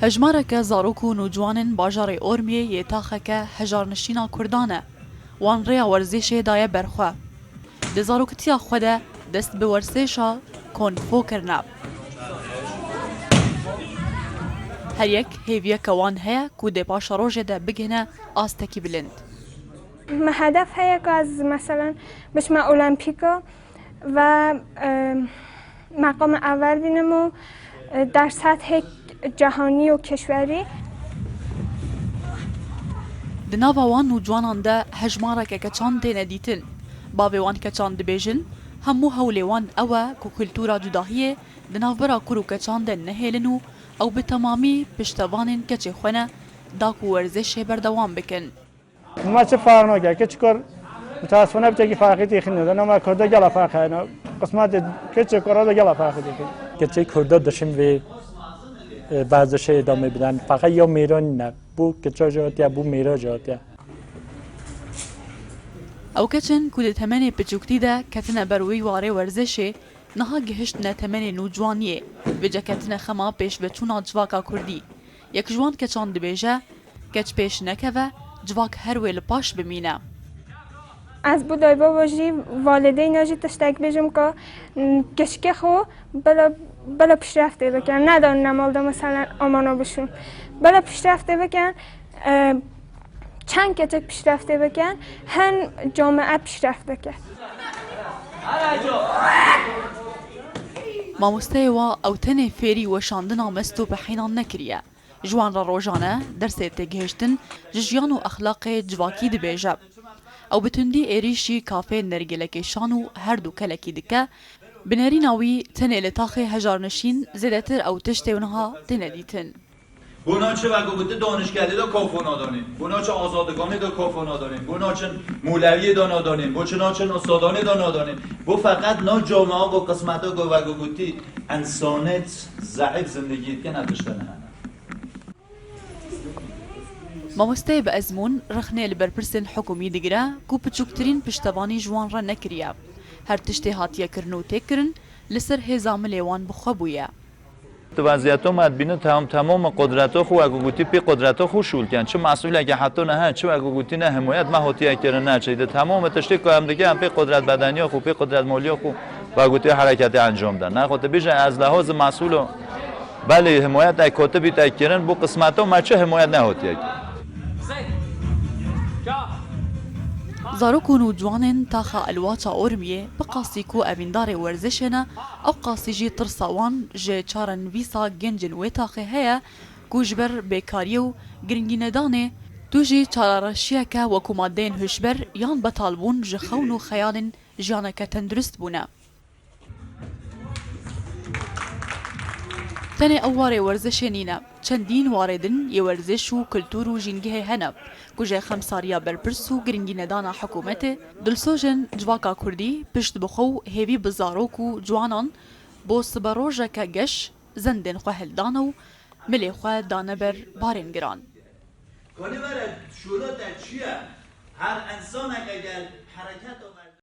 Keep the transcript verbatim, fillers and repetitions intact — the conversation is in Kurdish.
Hejmareke zarok û nûciwanên bajarê Ormiyê yê taxeke hejarnişîna Kurdan e. Wan rêya werzêşê daye ber xwe. Di zaroktiya xwe de dest bi werzêşa Kung Fu kirine. Her yek hêviyeke wan heye ku dê paşerojê de bigihine astekî bilind. Me hedef heye ku ez, meselen, biçime Olîmpîka ve, e, meqamê ewel bînim û, e, dersethê cîhanî û kişwerî. Di nava wan nûciwanan de hejmareke keçan têne dîtin. Bavê wan keçan dibêjin, hemû hewlê wan ew e ku kultura cudahiyê di navbera kur û keçan de nehêlin û ew bi temamî piştevanên keçê xwe ne, da ku werzêşê berdewam bikin. Ma çi farq nake, keçikor mutesifane bi tekî farqî têxin nede. Nama Kurda gela farq hene. Qismetê keçê Kurda da gela farqî têxin. Keçê Kurda dişin vê, e, werzişê idame bidan. Fakat ya mêran ne. Bu keça jatiya, bu mêra jatiya. Ew keçin ku di temenê piçûktî de ketine ber wî warê werzişê, niha gihiştine temenê nûciwaniyê, vêce ketine xema pêşveçûna civaka kurdî. Yek ji wan keçan dibêje, keç pêş nekeve, civak her wê li paş bimîne. Ez bo dayba jî, valideyna jî tiştek bêjim ku, m, keçikê xwe bila, bila pişreftê bikin. Nedon ne mal de, meselen, amana bişûn. Bila pişreftê bikin, e, çend keçik pişreftê bikin, hin camia pişreft dike. Mamosteyê wa ew tenê fêrî weşandina mest û pehînan nekiriye. Ji wan re rojane dersê têgihiştin ji jiyan û exlaqê civakî dibêje. Ew bi tundî êrîşî kafê nergîlekêşan û her du kelekî dike. Bi nerîna wî tenê li taxê hejarnişîn zêdetir ew tiştê wiha têne dîtin. Bo na çi wek ku tu danişgehê de kafo nadanê? Bo na çi azadiganê de kafo nadanê? Bo na çi molewiyê de nadanê? Bo çi na çi ustadanê de nadanê? Bo feqet na camia ku qismeta ku wek ku gotî, insanet zeîf zindegî dikin, ev tiştene hene. Mamosteyê bi ezmûn rexnê li berpirsên hikûmî digire ku piçûktirîn piştevanî ji wan re nekiriye. Her tiştê hatiye kirin û têk kirin li ser hêza milê wan bi xwe bûye. Tu vaziyeta me dibîne, tam, tamamê qudreta xwe, wek ku gotî, pê qudreta xwe şûl ken. Çi mesûleke heta niha, çi wek ku gotî ne himoyet me hatiye kirin, ne çi. Di tamamê tiştê ku em dikin, em pê qudret bedeniya xwe, pê qudret maliya xwe, wek gotî, hereketê encam den. Ne xwe tu bêje, ez lehazê mesûl im. Belê, himoyet ek hatibî te kirin, bo qismeta me çi himoyet nehatiye kirin. Zarok û nûciwanên taxa Elwaça Ormiyê bi qasî ku evîndarê werzişê ne, ew qasî jî tirsa wan ji çarenivîsa gencên wê taxê heye ku ji ber bêkariyê û giringînedanê, tu jî çarereşiyeke wekû madeyên hişber yan betalbûn ji xewn û xeyalên jiyaneke tendurist bûne. Tenê ew warê werzişê nîne, çendîn warê din yê werziş û kultur û jîngehê hene ku ji xemsariya berpirs û giringînedana hikûmetê, dilsojên civaka kurdî pişt bi xwe û hêvî bi zarok û ciwanan bo siberojeke geş zendên xwe hildane û milê xwe dane ber barên giran. Kanî were şûlata çi ye? Her însanek eger hereketa